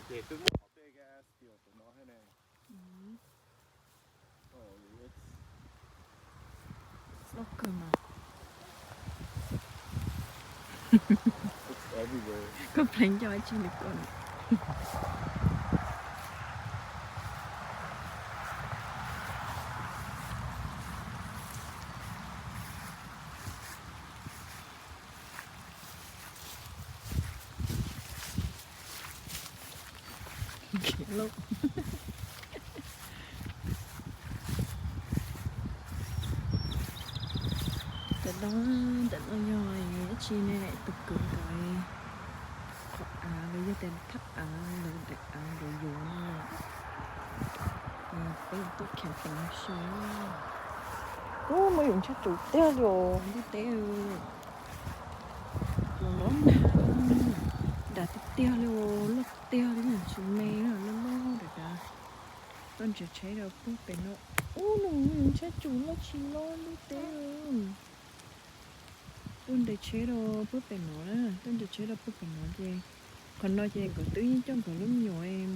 Ces twb muab qhov tej gas steel tus no thiab ne. Loj kawg mas. Koj pleev coj ib tsi li koj. Cov no, cov no yog ib tsi ne, tus kwv ntawd qhov av los yog tias thaj av los daim av nkawd yuav no. Peb yuav tuaj camping si. Ub, muaj yoov tshaj tsum tiag li os ntuj teb. Los los nag, dav tiag tiag li os, loj tiag li, tsis me, loj loj dav dav. Tuaj nres tsheb rau puag pem no. Ub, no muaj yoov tshaj tsum loj tsis loj ntuj teb. Tuaj nres tsheb rau puag pem no na, tuaj nres tsheb rau puag pem no ces qhov no ces nkawd twb yeej coj nkawd lub me nyuam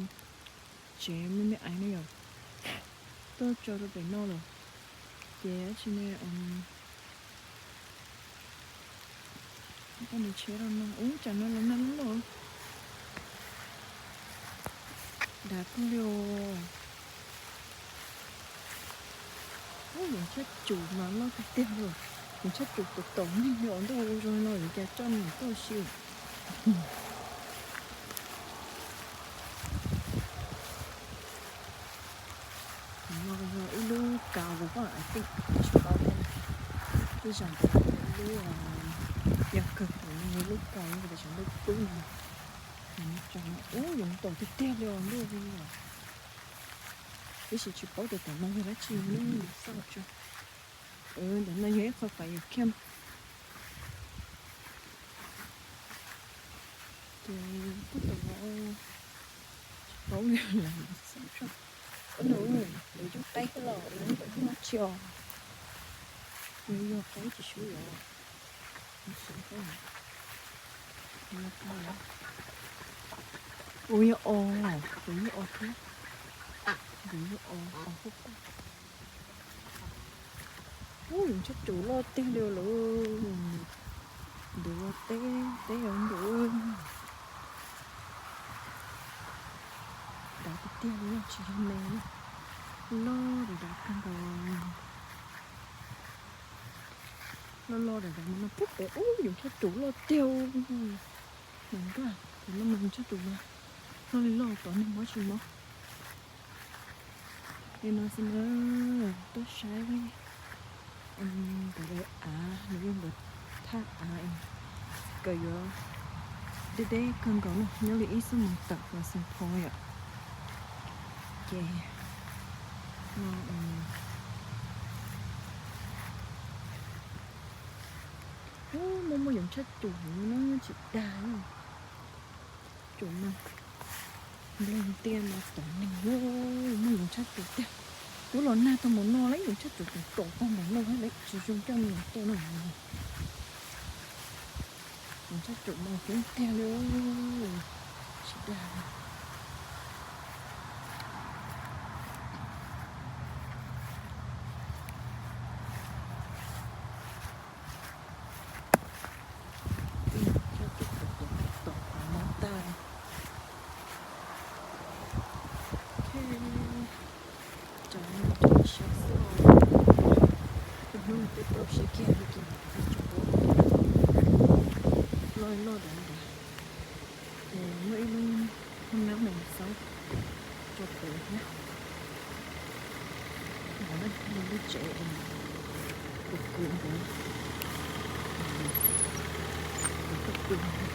tsev me me ais no yom, tuaj tso rau pem no lawm. Ces dab tsi ne, tuaj nres tsheb rau no, ub, tsam no los nag loj loj. Dav kawg li os. Ub, yoov tshaj tsum mas loj tiag tiag li. Yoov tshaj tsum tus tom neeg li os, ntuj ua zoo li no yuav cas coj me nyuam tuaj si. Tus no yog ib lub kaus los pom, tsis paub thiab. Ib zag ntawd yog ib lub, yog kawg tus no yog lub kaus, yog tias tsam ntuj pwb no. Ub, yoov tom tiag tiag li os ntuj. Tab sis tsis paub tias tom no yog dab tsi ne, xauj tso. Ntawm no yog ib qho fire camp. Ces puag tom no tsis paub li lawm, xauj tso. Ub, no lawv coob qaib thiab los lawv ntawm no tsis os. Nws yog qaib tsis sub yos. Ua yog os, kuv yog os thiab. Kuv yog os, os huab paj. Ub, yoov tshaj tsum loj tiag li lawm. Ntawd teb, teb os ntuj. Dav tiag tiag li, tsis yog me, loj dav dav kawg nkaus. Loj loj dav dav no puag pem, ub, yoov tshaj tsum loj tiag. Mas nkaj, tus no mas yoov tshaj tsum mas loj li loj, tom neeg mob tsis mob. Li no xwb na, tuaj saib nkawd daim av, nws yog nkawd thaj av, kawm yuav deb deb kawg nkaus no, nyob li ib xuab moos tawm los Saint Paul yom. Ces no muaj muaj yoov tshaj tsum heev no, tsis dag li. Tsum mas npleg ntiaj no tom neeg, muaj yoov tshaj tsum tiag. Twb los nag tag npaum no lawm, yoov tshaj tsum tseem tom tag npaum no thiab, tsis zoo coj me nyuam tuaj no. Yoov tshaj tsum mas coob tiag li, tsis dag li. Tshaj tsum tom tom tom tom mob tag. Ok, tsam no ib sab xwb os. Tus hnub no peb tuaj sib kiag li ces tsis paub loj loj dav dav. Muaj ib lub hoob nab mees xauj tso pem thiab. Ntawd na yog lub tsev es tus kwv nkawd, nkawd tuaj pw.